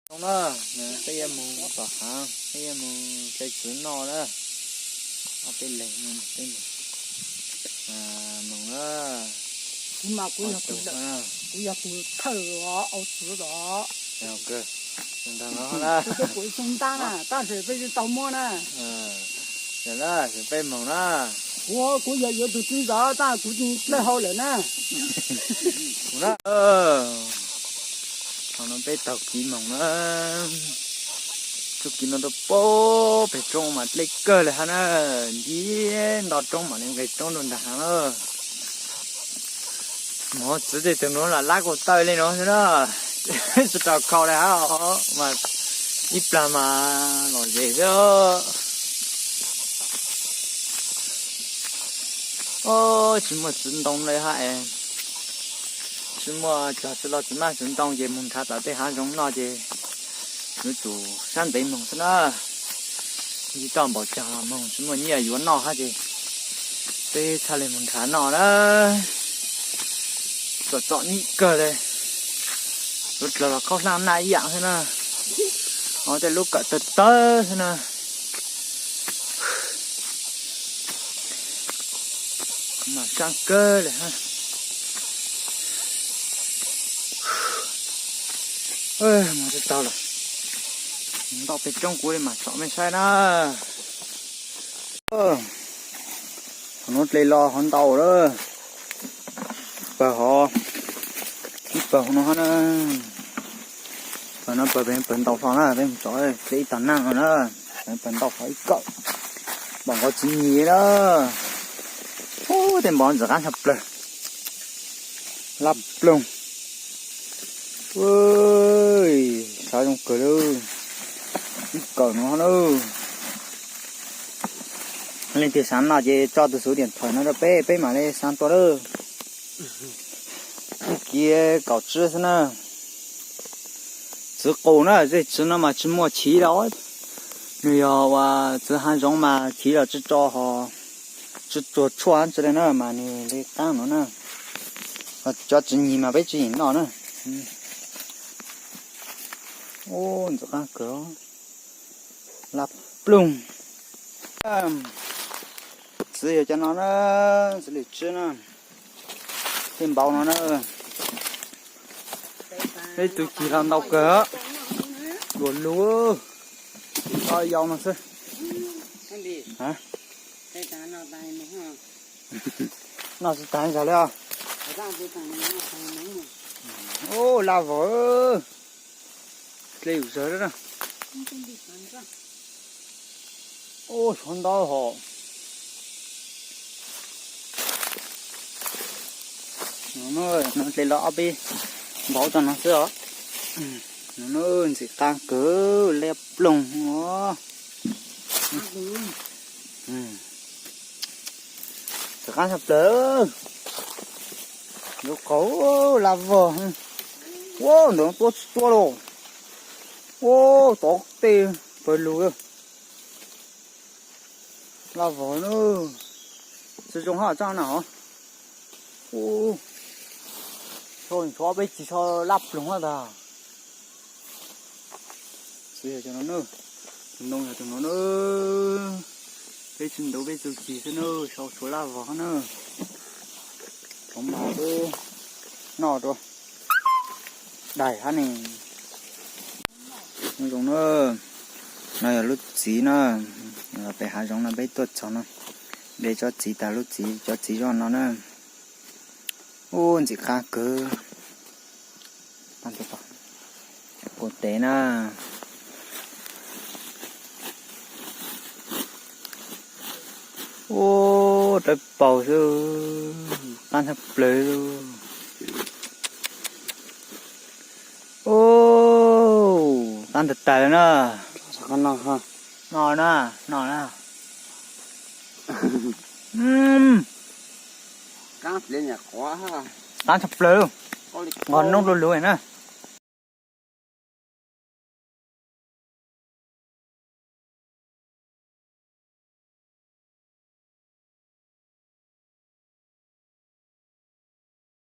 Zoo na, peb yuav mus tom hav, peb yuav mus caij txwv noj na. Ob peb leeg, peb mus, mus na. Kuv mas kuv yog tus, kuv yog tus thawj au txwv os. Ntag no na, kuv xyoo ntab na, tab sis peb tsis tau muab na. Yog na, peb mus na. Kuv, kuv yog yuav tus txiv ntxawm tab kuv dlawb hau lawm na. Kuv na, thaum no peb taug kev mus na. Txoj kev no rau pem roob mas dlej kawg li hab na. Nti nto roob mam li nqes roob rau nram hav na. Mov txwv tej tug nuav lam lab kaum tawm li no xwb na. Tsis rau khau li hab mas ib plag mas lom zem xwb. Tsis muaj txiv ntoo li hab es, tsis muaj cog txiv los txiv maj txiv ntoo ces mus nrhav tom tej hav zoov noj ces yuav tsum sab ntev moog xwb na. Ib toj npaum cog moog tsis muaj nyiaj yuav noj hab ces peb txhaj le mus nrhav noj na. Txom txom nyem kawg li. Lub dlaws los khaub hlab naj ib yam xwb na. Ho tej lub kawm tawg tawg xwb na. Mas sab kawg li hab. Mus tsis tau lawm. Ntau pem roob kuv li mas tsom mej saib na. Qhov nuav dle los hov ntau lawm. Pawg hov, ib pawg hov no hab na. Pawg no pawg, pawg ntau hlo na, peb mus tsom dle ib tag nag no na. Pawg ntau hlo ib kawm. Npaum nkaus tsib nyim na. Ub, tej npaum ntxim qab tshaj plawg. Lab ploog. Saib zoo kawg li. Ib kawm no na. Leej twg xav noj ces tso tus xuv tiam thawm no rau peb, peb mam li xa tuaj lawm. Ib kiv kaum tsib xwb na. Txiv qus na, tej txiv no mas tsis muaj chiv los. Nws yog ua txiv hav zoov mas chiv los tsis tso ho tsis tsuag tshuaj tsi li na mas nws li qaab no na. Cov tswv nyig mas peb tsis yeem noj na. Ub, ntxim qaab kawg. Lab ploog. Txiv yog cov no na, txiv lwm tsib na. Tej npaum no na. Peb tus cig los ntau kawg. Luas lug. Tso yau no xwb. Noj tsis tag zag li os. Ub, laj vog. Dle yus zawg na. Ub, suav ntau hos. No dle los ob peb npaum tso no xwb os. No ntxim qaab kawg, lab ploog os. Ntxim qaab tshaj plawg. Yuav qaug laj vog. Ua ntawm no tuab tsis tuab lauj. Ua tov tej pawg lug. Laj vog na. Tsis zoo hab tsob na hov. Ub, tshuav peb tsis so laj ploog hab tag. Txiv yog cov no na. Tus ntoo yog tus no na. Peb tsis ntuv peb txuj ci xwb na, sau tshuav laj vog hab na. Tov mas peb noj rau daim hab ne. Zoo na, no yog lub txiv na, pem hav zoov no peb tuaj txog no, de tsob txiv tag lub txiv, cov txiv zoo no na. Ub, ntxim qaab kawg. Kuv tev na. Ub, dawb paug xwb, qaab tshaj plawg. Ub, qaab tag tag li na. No na, no na. Qaab tshaj plawg, nqos noob luj lug na.